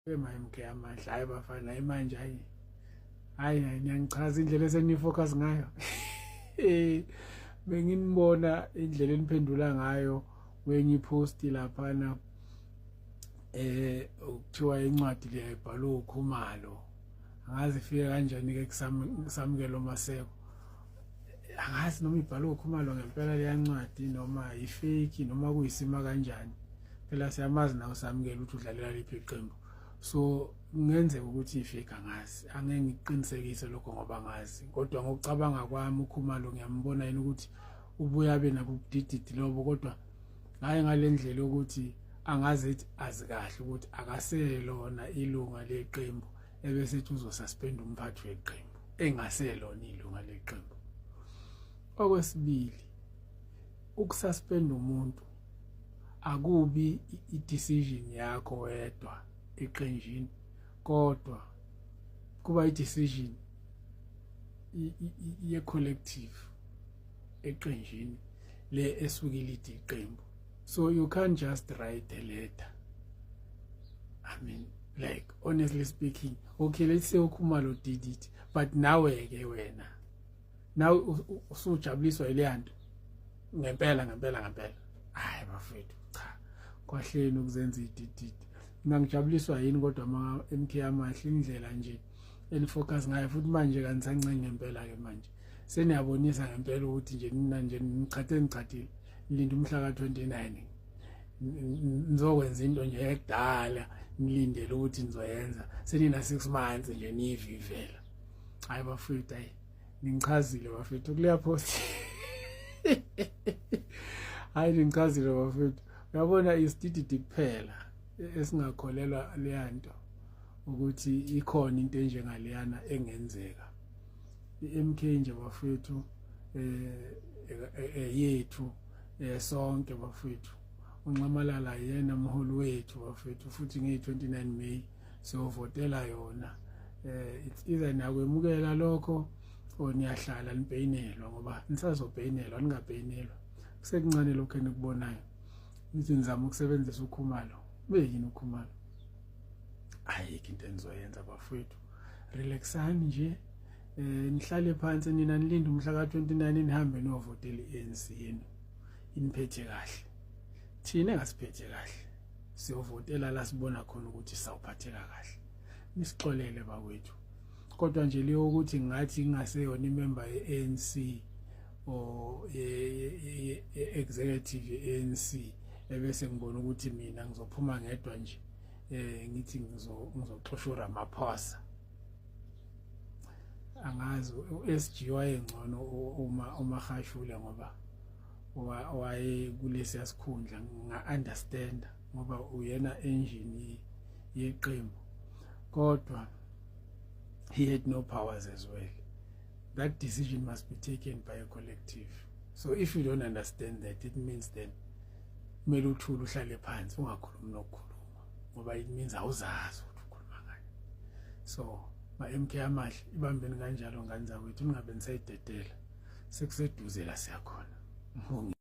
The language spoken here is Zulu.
MK amahle, hayi bafana, hayi manje, hayi hayi hayi, niyangichaza indlela esenifocus ngayo. Benginibona indlela eniphendula ngayo kwenye ipost laphana, ukuthiwa incwadi le ayibhalwe uKhumalo. Angazi ifike kanjani ke kuSamkelo Maseko. Angazi noma ibhalwe uKhumalo ngempela leya ncwadi noma ifake noma kuyisima kanjani. Phela siyamazi nawe Samkelo ukuthi udlalela liphi iqembu, so kungenzeka ukuthi ifake, angazi, angeke ngikuqinisekise lokho ngoba ngazi. Kodwa ngokucabanga kwami, uKhumalo ngiyambona yena ukuthi ubuya abe nabo ubudididi lobo, kodwa hayi ngale ndlela yokuthi angaze ethi azi kahle ukuthi akaselona ilunga leqembu ebese ethi uzosuspend umphathi weqembu engaselona ilunga leqembu. Okwesibili, ukususpend umuntu akubi i-decision yakho wedwa eqenjini, kodwa kuba i-decision ye-collective eqenjini le esuke ilide iqembu. So you can't just write a letter. I mean, like, honestly speaking, okay, let's say uKhumalo did it, but nawe ke wena nawe usujabuliswa yileya nto ngempela ngempela ngempela? Hayi bafethu, cha, kwahleni ukuzenza idididi. Mina ngijabuliswa yini kodwa ma MK amahle, indlela nje enifocus ngayo futhi manje kanisancenge ngempela ke manje seniyabonisa ngempela ukuthi nje nina nje nichathe nichathile, nilinde umhla ka-29 nizokwenza into nje ekudala nilindele ukuthi nizoyenza, senina 6 months nje niyivivela. Hayi bafethu, hayi, ningichazile bafethu kuleya post. Hayi, ningichazile bafethu. Uyabona, isidididi kuphela esingakholelwa leya nto ukuthi ikhona into enjengaleyana engenzeka. I-MK nje bafethu yethu sonke bafethu. UNxamalala yena mholi wethu bafethu, futhi ngeyi-29 May siyovotela yona. It's either niyakwemukela lokho or niyahlala nipeyinelwa, ngoba nisazopeyinelwa, ningapeyinelwa kusekuncane lokho enikubonayo. Nithi nizama ukusebenzisa uKhumalo, beyini uKhumalo? Ayikho into enizoyenza bafethu. Relaxani nje, nihlale phansi nina, nilinde umhla ka-29, nihambe niyovotela i-ANC yenu iniphethe kahle. Thina engasiphethe kahle siyovotela la sibona khona ukuthi sawuphatheka kahle. Nisixolele bakwethu, kodwa nje leyo ukuthi ngathi ngingaseyona imember ye-ANC or ye-executive ye-ANC ebese ngibona ukuthi mina ngizophuma ngedwa nje, ngithi ngizoxosha uRamaphosa, angazi. U-SG wayengcono uma uMagashule, ngoba waye kulesiya sikhundla nga-understand ngoba uyena engine yeqembu, kodwa he had no powers as well. That decision must be taken by a collective. So if you don't understand that, it means then kumele uthule, uhlale phansi, ungakhulumi nokukhuluma, ngoba it means awuzazi ukuthi ukhuluma ngani. So ma-MK amahle, ibambeni kanjalo ngane zakwethu, ningabe nisayidedela, sekuseduze la siyakhona. Ngibonge.